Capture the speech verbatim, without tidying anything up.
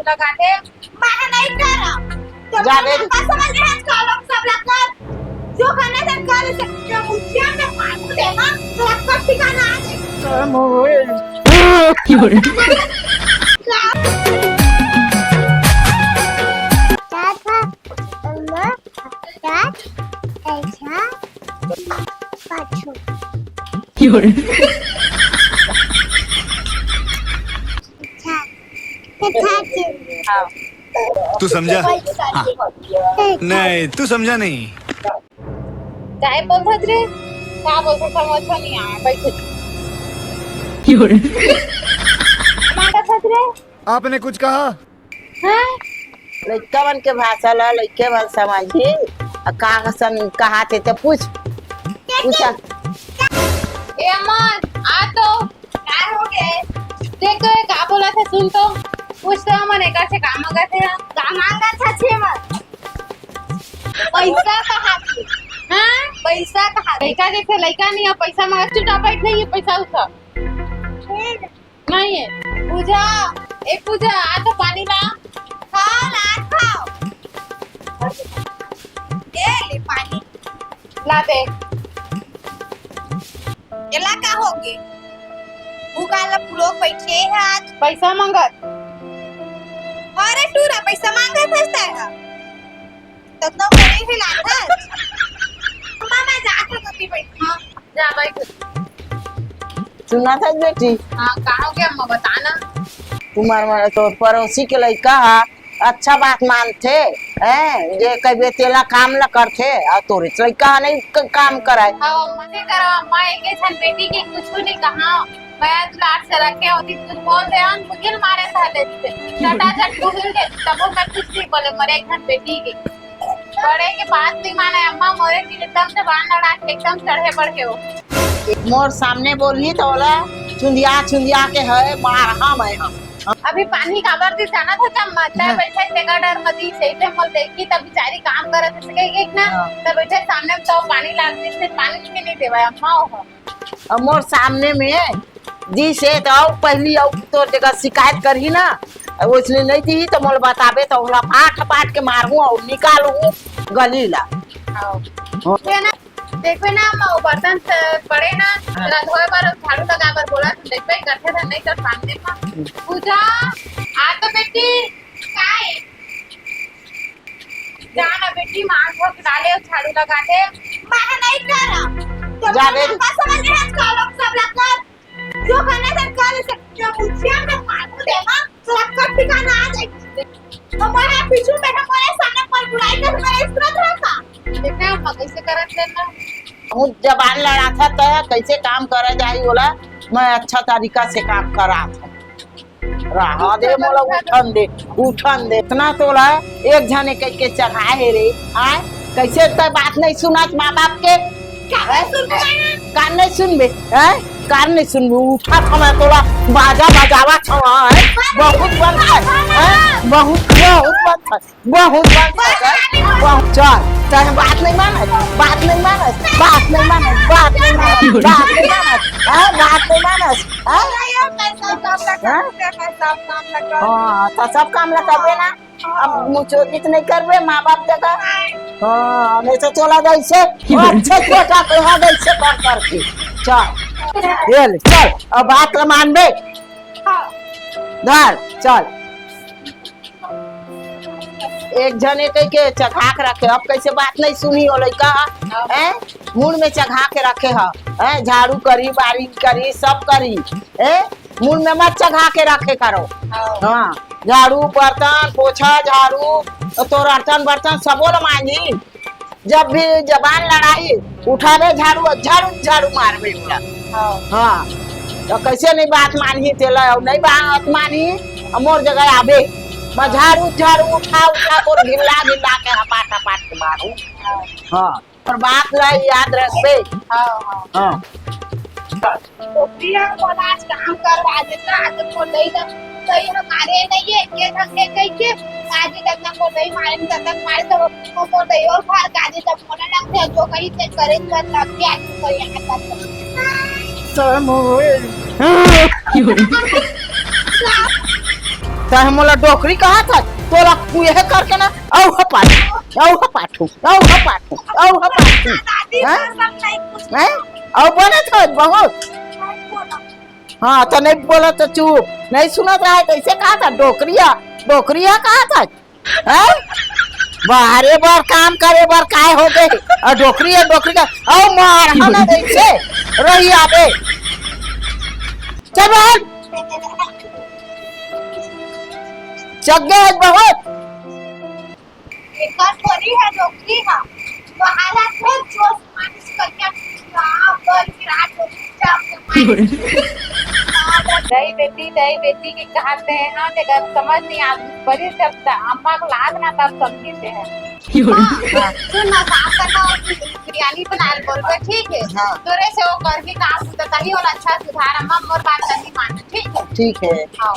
लगा दे। मैं नहीं कर रहा। तो जा मैं बे। बात समझ रहे हैं, चलो सब लग कर जो करना है कर ले, सब जो मुझे मैं मार को देगा, तो आपका ठिकाना आ जाएगा। क्या था? अम्मा, क्या? ऐसा? पाछू। अच्छा। हाँ। तू समझा? हाँ। नहीं, तू समझा नहीं। काय बोलत रे? का बोलत, समझ नहीं आया। बैठ। मांगत रे? आपने कुछ कहा? हाँ? लइका मन के भाषा ला लइके मन समझही। अ का सम-, कहा थे ते पूछ। पूछा। ए अमन, आ तो। का हो गे? देख तो, ये का बोलत हे, सुन तो। पूछ तो अमन, एकर से का मांगत हे? का मांगत हे छे मन? पैसा कहा थे? हाँ? पैसा कहा थे? लइका देखे, लइका नहीं है, पैसा मांगत, चुपचाप बैठ, नहीं है, पैसा उठा। नहीं है। पूजा, ए पूजा, आ तो पानी ला। हाँ, ला खाओ। ए ले पानी। ला दे। एला का होगे? भूखा ला पुलो बैठे है आज। पैसा मांगत। अरे टूरा, पैसा मांगत हस तैं हा। ततना बड़े ही लागत। अम्मा, मैं जात हूँ, कभी बैठ। हाँ, जा बैठ। सुना था बेटी? हाँ, का हो गया अम्मा, बता ना। तुम्हार मन तो पड़ोसी के लइका हा, अच्छा बात मानथे, हैं? जे कहिबे तेला काम ला करथे, अउ तोरे लइका हा नहीं क-, काम कराए। हाँ, अम्मा, नहीं करो अम्मा, एक ही छन बेटी के कुछ नहीं कहा। मैं दुलार से रखे होती, कुछ बोल दे, हम मुझे मारे था लेते। टटा झट टूट गए, तब वो मैं कुछ नहीं बोले, मरे एक छन बेटी के। बड़े के बात नहीं माने अम्मा, मोरे की एकदम से बांध लड़ा के एकदम चढ़े बढ़ के हो। मोर सामने बोलही तो ओला चुंदिया चुंदिया के है मार हम है हम। अभी पानी काबर दी जाना था क्या अम्मा? चाय हाँ। बैठे तेगा डर मती से इथे मोल देखी तब बेचारी काम करत है सके एक ना। हाँ। तब बैठे सामने में तो पानी लागती से पानी भी नहीं देवा अम्मा हो। अब मोर सामने में दिस हे त अउ पहिली अउ तोर जगह शिकायत करही ना, ओइसने नहीं दिही त मोला बताबे त ओला पाट पाट के मारहूँ अउ निकालहूँ गली ला। हाँ। हाँ। देखबे ना, देखबे ना, म-, बर्तन से पड़े ना, हाँ। तेला धोए बर झाड़ू लगा बर बोला, त देखबे करथे त नहीं त सामने म। हम्म। पूजा, आ तो बेटी, काय? जा ना बेटी, मार धो के डाले अउ झाड़ू लगा दे। मैं नहीं कर रहा। तो जा मैं बे। बात समझ रहे हैं, चलो सब लग कर। जो करना है कर ले, सब जो पूछिया मैं मार को देगा, तो आपका ठिकाना आ जाएगा। तो मैं यहाँ पीछू बैठा, मेरे सामने पर बुराई कर, मैं इस तरह थोड़ा सा। देखा, हम कैसे करत थे ना। बहुत जबान लड़ा था, तो कैसे काम करा जाए बोला, मैं अच्छा तरीका से काम करा था। रहा दे मोला, उठन दे, उठन दे। इतना तोला एक झने कह के चढ़ाए हे रे, आय? कैसे तैं बात नहीं सुनत माँ बाप के? कान नहीं सुनबे? हैं? कान नहीं सुनबे, हैं? कान नहीं सुनबे, उठा खमा तोला बाजा बजावा छवा, हैं? बहुत बन है, हैं? बहुत, बहुत बन है। बहुत बात करता है। बहुत, चल, चल, बात नहीं मानत, बात नहीं मानत, बात नहीं मानत, बात नहीं मानत, बात नहीं मानत, हाँ, बात नहीं मानत, हाँ? हाँ? हाँ, तो सब काम ला करबे ना। अब मुझे कुछ नहीं करबे, माँ बाप जगह। हाँ, नहीं तो चला गई से, वो अच्छे छोटा तो हो गई से कर करके। चल, ये ले, चल, अब बात ला मानबे। धर, चल। एक झने कह के चघा के रखे, अब कैसे बात नहीं सुनी हो लइका, हैं? मुड़ में चघा के रखे ह, हैं? झाड़ू करी, बारी करी, सब करी, हैं? मुड़ में मत चघा के रखे करो। हाँ। हाँ, झाड़ू, बर्तन, पोछा, झाड़ू, तोर अर्तन बर्तन सबो ल मांजी। जब भी जबान लड़ाई, उठाबे झाड़ू, झाड़ू, झाड़ू मारबे ओला। हाँ। हाँ। तो कैसे नहीं बात मानही तेला, अउ नहीं बात मानही, अउ मोर जगह आबे। मैं झाड़ू, झाड़ू उठा, उठा तोर गिल्ला, गिल्ला के हपाट, हपाट के मारू। हाँ। हाँ। और बात ला याद रखबे। हाँ, हाँ। हाँ। तो प्रिया को आज काम करवा देता, आज को नहीं तो, तो ये हमारे नहीं है, ये ढंग से कह के, आज ही तक ना को नहीं मारे, तब तक मारे तो को, को नहीं और फार का आज तक मोला लगते हैं, जो कहीं से करे, कर लगते हैं, आज को यहाँ तक। समय। तैं मोला डोकरी कहत हस, तोला कुएहे करके ना, अउ हपाट, अउ हपाट, अउ हपाट, अउ हपाट। हैं? हैं? अउ बनत हस बहुत। हाँ, त नहीं बोला त चुप, नहीं सुनत रहे, कइसे कहत हस? डोकरिया, डोकरिया कहत हस। हैं? बाहरे बर काम करे बर काय हो गे? अउ डोकरी हे, डोकरी का, अउ मार, हम ना देखे, रही आबे। चल बाहर। चल गे आज बहुत। एकर थोड़ी है डोकरी है। वो हालत है जो मानुष कन्या बराबर विराट हो चुपचाप से मार। दई बेटी, दई बेटी के कहते हैं ना, तेकर समझ नहीं आत। बड़ी जब अम्मा को लाद ना तब समझी से है। हाँ, सुन ना, काम करना और बिरयानी बना ले बोल के, ठीक है? हाँ। तोरे से वो कर भी काम होता, तभी वो अच्छा सुधार, अम्मा मोर बात नहीं माने, ठीक है? ठीक है। हाँ।